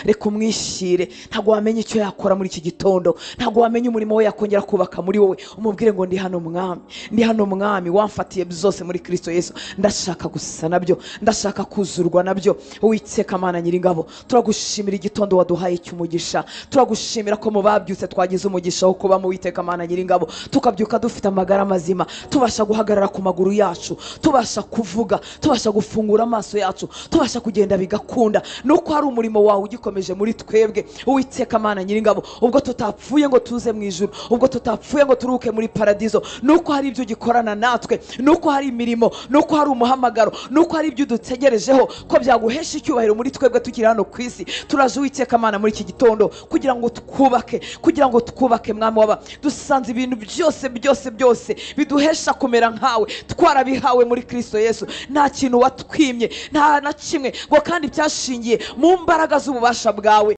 Reka umwishyire. Ntabwo wamenya icyo yakora muri iki gitondo, ntabwo wamenya umurimo we yakongera kubaka muri wowe. Umubwire ngo ndi hano mwami, ndi hano mwami, wamfatiye byose muri Kristo Yesu, ndashaka gusa nabyo, ndashaka kuzurwa nabyo. Uwiteka Mana Nyiringabo, turagushimira igitondo waduhaye cy'umugisha, turagushimira ko mu babyutse twagize umugisha wo kuba mu Uwiteka Mana Nyiringabo, tukabyuka dufite amagara mazima, tubasha guhagarara ku maguru yacu, tubasha kuvuga, tubasha gufungura amaso yacu, tubasha kugenda bigakunda. Nuko hari umurimo wawe ugikomeje muri twebwe Uwiteka Mana Nyiringabo, ubwo tutapfuye ngo tuze mu ijuru, ubwo tutapfuye ngo turuhuke muri paradizo, nuko hari ibyo ugikorana natwe, nuko hari imirimo, nuko hari umuhamagaro, nuko hari ibyo udutegerejeho ko byaguhesha icyubahiro muri twebwe tukiri hano ku isi. Turaje Uwiteka Mana muri iki gitondo kugira ngo twubake, kugira ngo twubake mwami waba dusanze ibintu byose byose byose biduhesha kumera nkawe twarabihawe muri Kristo Yesu. Nta kintu watwimye, nta na kimwe, ngo kandi byashingiye mu mbaraga z'ububasha bwawe.